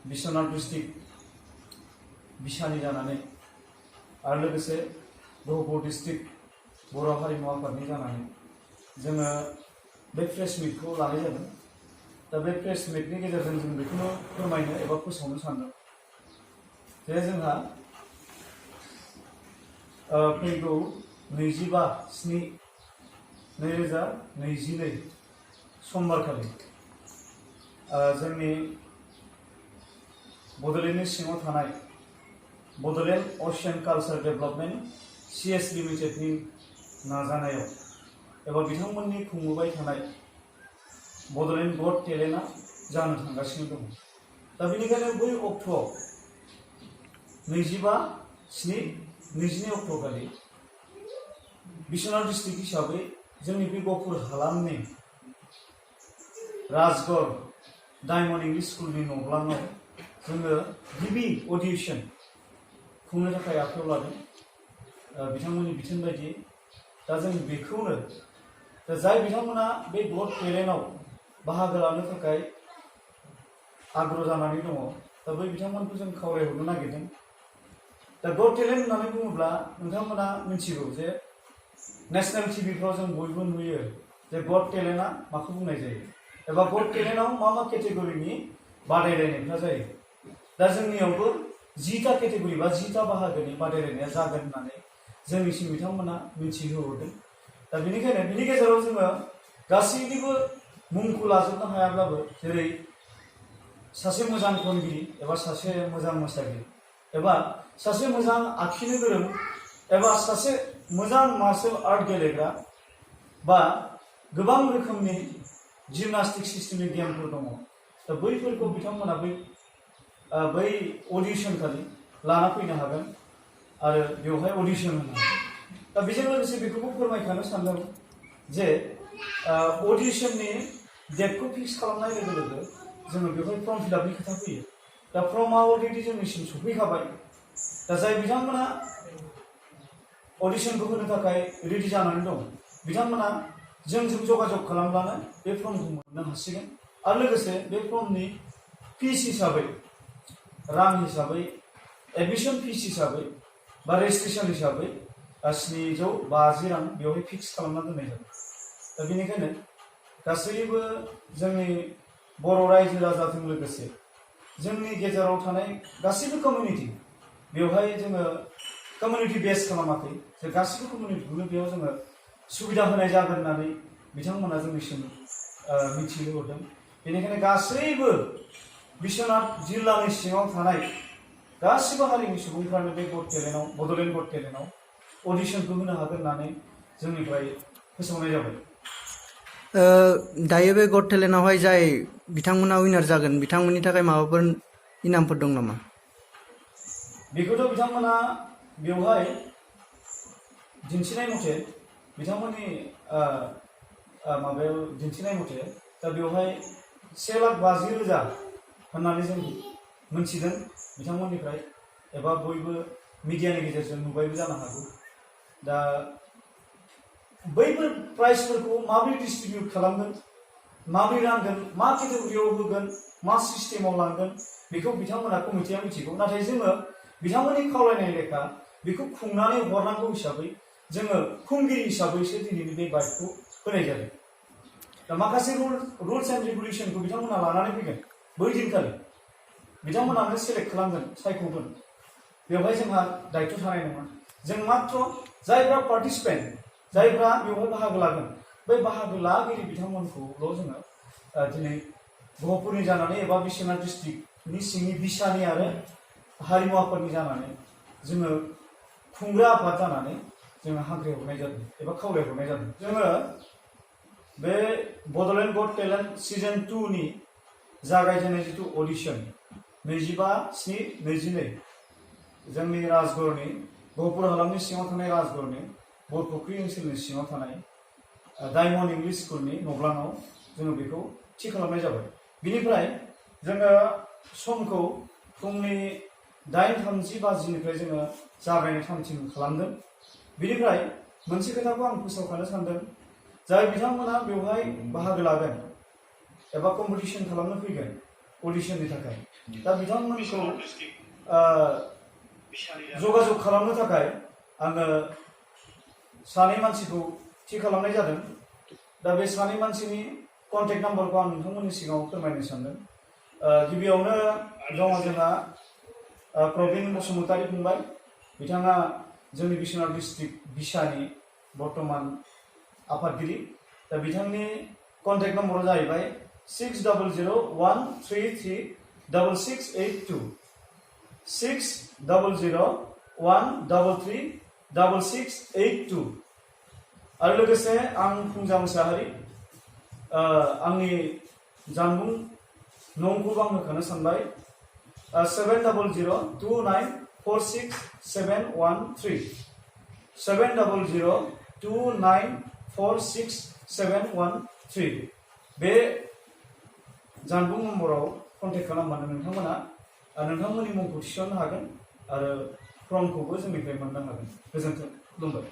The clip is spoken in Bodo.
बिश्वनाथ डिस्ट्रिक्ट बिसानि जानानै आरो लोगोसे गहपुर डिस्ट्रिक्ट बर' हारिमु आफादनि जानानै जोङो बे प्रेस मिटखौ लानाय जादों। दा बे प्रेस मिटनि गेजेरजों जों बेखौनो फोरमायनो एबा फोसावनो सानदों जे जोंहा फैगौ 25/7/2022 समबारखालि जोंनि बड'लेण्डनि सिङाव थानाय Bodoland ASEAN culture development CS लिमिटेडनि नाजानायाव एबा बिथांमोननि खुंबोबाय थानाय बड'लेण्ड गट टेलेन्टआ जानो थांगासिनो दं। दा बेनिखायनो बै अक्ट'आव 25/7/22 अक्ट'खालि बिश्वनाथ डिस्ट्रिक्ट हिसाबै जोंनि बे गहपुर हालामनि राजगड़ डायमंड इंलिश स्कुलनि न'ब्लाङाव जोङो गिबि अडिशन खुंनो थाखाय आखायाव लादों बिथांमोननि बिथोन बायदि। दा जों बेखौनो जाय बिथांमोना बे गट टेलेन्टआव बाहागो लानो थाखाय आग्रह जानानै दङ, दा बै बिथांमोनखौ जों खावलायहरनो नागिरदों। दा गट टेलेन्ट होननानै बुङोब्ला नोंथांमोना मिथिगौ जे नेशनेल टिभिफ्राव जों बयबो नुयो जे गट टेलेन्टआ माखौ बुंनाय जायो एबा गट टेलेन्टआव मा केटेगरिनि बादायलायनायफ्रा जायो। दा जोंनियावबो 10टा केटेगरि बा 10टा बाहागोनि बादायलायनाया जागोन होननानै जोंनिसिम बिथांमोना मिथिहोहरदों। दा बेनिखायनो बिनि गेजेराव जोङो गासैनिबो मुंखौ लाजोबनो हायाब्लाबो, जेरै सासे मोजां खनगिरि एबा सासे मोजां मोसागिरि एबा सासे मोजां आखिनो गोरों एबा सासे मोजां मार्शल आर्ट गेलेग्रा बा गोबां रोखोमनि जिमनास्टिक सिस्टेमनि गेमफोर दङ। दा बैफोरखौ बिथांमोना बै अडिशन खालि लाना फैनो हागोन आरो बेवहाय अडिशन होनो हागोन। दा बेजों लोगोसे बेखौबो फोरमायखानो सानदों जे अडिशननि डेटखौ फिक्स खालामनाय लोगो लोगो जोङो बेवहाय फर्म फिलआपनि खोथा फैयो। दा फर्मआ अलरेडि जोंनिसिम सफैखाबाय। दा जाय बिथांमोना अडिशनखौ होनो थाखाय रेडि जानानै दं, बिथांमोना जोंजों जगाजग खालामब्लानो बे फर्मखौ मोननो हासिगोन। आरो लोगोसे बे फर्मनि फिस हिसाबै, रां हिसाबै, एडमिशन फिस हिसाबै बा रेजिस्ट्रेशन हिसाबै 750 रां बेवहाय फिक्स खालामना दोननाय जाबाय। दा बेनिखायनो गासैबो जोंनि बर' रायजो राजाजों लोगोसे जोंनि गेजेराव थानाय गासैबो कमिउनिटि, बेवहाय जोङो कमिउनिटि बेस खालामाखै, जे गासैबो कमिउनिटिखौनो बेयाव जोङो सुबिदा होनाय जागोन होननानै बिथांमोना जोंनिसिम मिथिहोहरदों। बेनिखायनो गासैबो बिश्वनाथ जिल्लानि सिङाव थानाय गासिबो हारिनि सुबुंफ्रानो बे गट टेलेन्टआव, बड'लेण्ड गट टेलेन्टआव अडिशनखौ होनो हागोन होननानै जोंनिफ्राय फोसावनाय जाबाय। दायो बे गट टेलेन्टआवहाय जाय बिथांमोना उइनार जागोन, बिथांमोननि थाखाय माबाफोर इनामफोर दं नामा? बेखौथ' बिथांमोना बेवहाय दिन्थिनाय मथे, बिथांमोननि माबायाव दिन्थिनाय मथे, दा बेवहाय 1,50,000 होननानै जों मोनथिदों बिथांमोननिफ्राय, एबा बयबो मिडियानि गेजेरजों नुबायबो जानो हागौ। दा बैफोर प्राइजफोरखौ माबोरै डिस्ट्रिबिउट खालामगोन, माबोरै रानगोन, मा केटेगरियाव होगोन, मा सिस्टेमाव लांगोन, बेखौ बिथांमोना कमिटिया मिथिगौ। नाथाय जोङो बिथांमोननि खावलायनाय लेखा बेखौ खुंनानै हरनांगौ हिसाबै जोङो खुंगिरि हिसाबैसो दिनैनि बे बाइकखौ होनाय जादों। दा माखासे रुल्स एन्ड रेगुलेसनखौ बिथांमोना लानानै फैगोन। बै दिनखालि बिथांमोनानो सेलेक्ट खालामगोन, सायख'गोन। बेवहाय जोंहा दायित्व थानाय नङा। जों मात्र जायफ्रा पार्टिसिपेन्ट, जायफ्रा बेवहाय बाहागो लागोन, बै बाहागो लागिरि बिथांमोनखौल' जोङो दिनै गहपुरनि जानानै एबा बिश्वनाथ डिस्ट्रिक्टनि सिंनि बिसानि आरो हारिमु आफादनि जानानै जोङो खुंग्रा आफाद जानानै जोङो हांख्रायहरनाय जादों एबा खावलायहरनाय जादों। जोङो बे बड'लेण्ड गट टेलेन्ट सिजन 2 नि जागायजेननाय जिथु अडिशन 25/7/22 जोंनि राजगड़नि, गहपुर हालामनि सिङाव थानाय राजगड़नि बरफुख्रि ओनसोलनि सिङाव थानाय डायमंड इंलिश स्कुलनि न'ब्लाङाव जोङो बेखौ थि खालामनाय जाबाय। बिनिफ्राय जोङो समखौ फुंनि 8:30 बाजिनिफ्राय जोङो जागायनाय थाम-थिम खालामदों। बिनिफ्राय मोनसे खोथाखौ आं फोसावखानो सानदों, जाय बिथांमोना बेवहाय बाहागो लागोन एबा कम्पिटिशन खालामनो फैगोन, अडिशननि थाखाय दा बिथांमोनखौ जगाजग खालामनो थाखाय आङो सानै मानसिखौ थि खालामनाय जादों दा बे सानै मानसिनि कन्टेक्ट नाम्बारखौ आं नोंथांमोननि सिगाङाव फोरमायनो सानदों गिबियावनो दङ जोंहा प्रबिन बसुमतारी फंबाय बिथाङा जोंनि बिश्वनाथ डिस्ट्रिक्ट बिसानि बर्तमान आफादगिरि दा बिथांनि कन्टेक्ट नम्बरा जाहैबाय 6001336682 6001336682 आरो लोगोसे आं फुंजा मुसाहारि आंनि जानबुं नंखौबो आं होखानो सानबाय 70029467713 70029467713 बे जानबुं नम्बराव कन्टेक्ट खालामबानो नोंथांमोना नोंथांमोननि मुंखौ थिसननो हागोन आरो फर्मखौबो जोंनिफ्राय मोननो हागोन गोजोन्थों खुलुमबाय